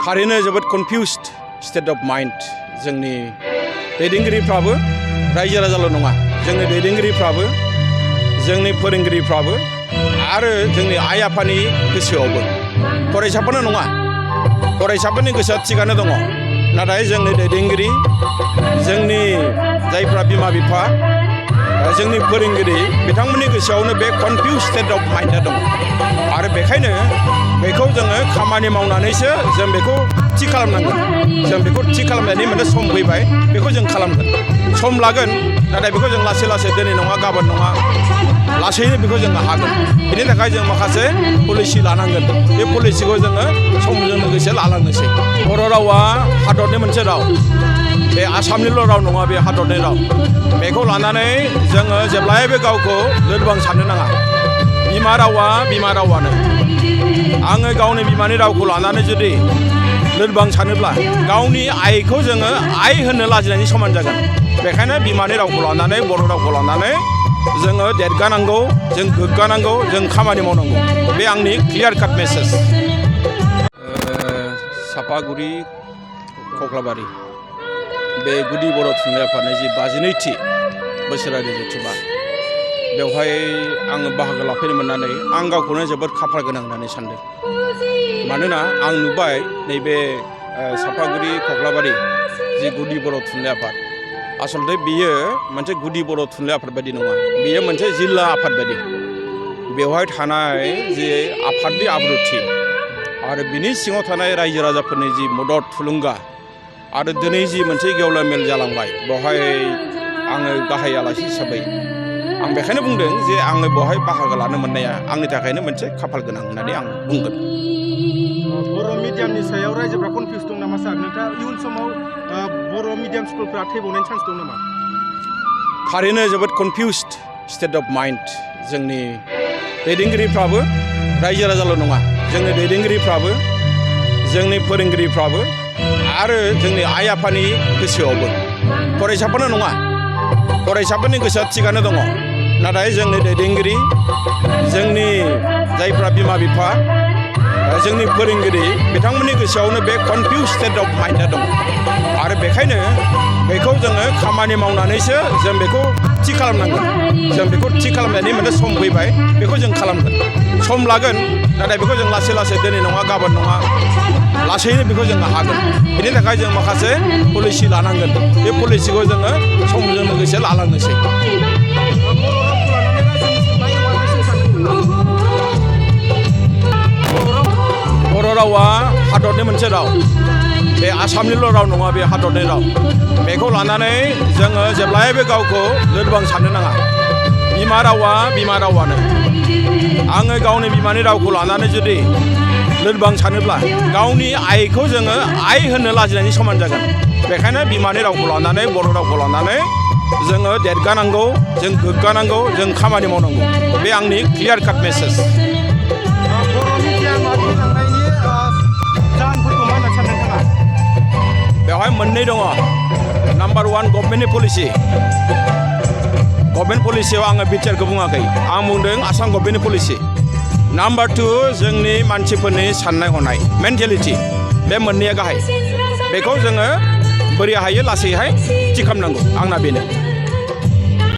थारैनो जोबोद कनफिउस्ड state of mind जोंनि दैदेनगिरिफ्राबो रायजो राजाल' नङा जोंनि दैदेनगिरिफ्राबो जोंनि फोरोंगिरिफ्राबो आरो जोंनि आइ आफानि गोसोआवबो फरायसाफोरनो नङा फरायसाफोरनि गोसोआ थिगानो दङ नाथाय जोंनि दैदेनगिरि जोंनि जायफ्रा बिमा बिफा जोंनि फोरोंगिरि बिथांमोननि गोसोआवनो बे कनफिउज स्टेट अफ माइन्डआ दङ आरो बेखायनो बेखौ जोङो खामानि मावनानैसो जों बेखौ थि खालामनांगोन जों बेखौ थि खालामनायनि मोनसे सम फैबाय बेखौ जों खालामगोन सम लागोन नाथाय बेखौ जों लासै लासै दिनै नङा गाबोन नङा लासैनो बेखौ जोङो हागोन बेनि थाखाय जों माखासे पलिसि लानांगोन बे पलिसिखौ जोङो समजों लोगोसे लालांनोसै बर' रावा हादरनि मोनसे राव बे आसामनिल' राव नङा बे हादरनि राव बेखौ लानानै जोङो जेब्लायबो गावखौ लोरबां साननो नाङा बिमा रावानो आङो गावनि बिमानि रावखौ लानानै जुदि लोरबां सानोब्ला गावनि आइखौ जोङो आइ होननो लाजिनायनि समान जागोन बेखायनो बिमानि रावखौ लानानै बर' रावखौ लानानै जोङो देरगानांगौ जों गोग्गानांगौ जों खामानि मावनांगौ बे आंनि क्लियार काट मेसेज सापागुरि कक्लाबारि बे गुदि बर' थुनलाइ आफादनि जि 52थि बोसोरारि जथुम्मा बेवहाय आङो बाहागो लाफैनो मोननानै आं गावखौनो जोबोद खाफाल गोनां होननानै सानदों मानोना आं नुबाय नैबे सापागुरि कक्लाबारि जि गुदि बर' थुनलाइ आफाद आसलथे बियो मोनसे गुदि बर' थुनलाइ आफाद बायदि नङा बियो मोनसे जिल्ला आफाद बायदि बेवहाय थानाय जि आफादनि आब्रुथि आरो बिनि सिङाव थानाय रायजो राजाफोरनि जि मदद थुलुंगा आरो दिनै जि मोनसे गेवलां मेल जालांबाय बेवहाय आङो गाहाय आलासि हिसाबै आं बेखायनो बुंदों जे आङो बेवहाय बाहागो लानो मोननाया आंनि थाखायनो मोनसे खाफाल गोनां होननानै आं बुंगोन बर' मिडियामनि सायाव रायजोफ्रा कनफिउज दं नामा सार नोंथाङा इयुन समाव बर' मिडियाम स्कुलफ्रा थैबावनायनि चान्स दं नामा थारैनो जोबोद कनफिउस्ड स्टेट अफ माइन्ड जोंनि दैदेनगिरिफ्राबो रायजो राजाल' नङा जोंनि दैदेनगिरिफ्राबो जोंनि फोरोंगिरिफ्राबो आरो जोंनि आइ आफानि गोसोआवबो फरायसाफोरनो नङा फरायसाफोरनि गोसोआ थिगानो दङ नाथाय जोंनि दैदेनगिरि जोंनि जायफ्रा बिमा बिफा जोंनि फोरोंगिरि बिथांमोननि गोसोआवनो बे कनफिउज स्टेट अफ माइन्डआ दङ आरो बेखायनो बेखौ जोङो खामानि मावनानैसो जों बेखौ थि खालामनांगोन जों बेखौ थि खालामनायनि मोनसे सम फैबाय बेखौ जों खालामगोन सम लागोन नाथाय बेखौ जों लासै लासै दिनै नङा गाबोन नङा लासैनो बेखौ जोङो हागोन बेनि थाखाय जों माखासे पलिसि लानांगोन बे पलिसिखौ जोङो समजों लोगोसे लालांनोसै बर' रावा हादरनि मोनसे राव बे आसामनिल' राव नङा बे हादरनि राव बेखौ लानानै जोङो जेब्लायबो गावखौ लोरबां साननो नाङा बिमा रावानो आङो गावनि बिमानि रावखौ लानानै जुदि लोरबां सानोब्ला गावनि आइखौ जोङो आइ होननो लाजिनायनि समान जागोन बेखायनो बिमानि रावखौ लानानै बर' रावखौ लानानै जोङो देरगानांगौ जों गोग्गानांगौ जों खामानि मावनांगौ बे आंनि क्लियार काट मेसेज बेवहाय मोननै दङ नाम्बार 1 गभर्नमेन्टनि पलिसि गभर्नमेन्ट पलिसियाव आङो बिटिआरखौ बुङाखै आं बुंदों आसाम गभर्नमेन्टनि पलिसि नाम्बार 2 जोंनि मानसिफोरनि साननाय हनाय मेन्टेलिटि बे मोननैया गाहाय बेखौ जोङो बोरै हायो लासैहाय थि खालामनांगौ आंना बेनो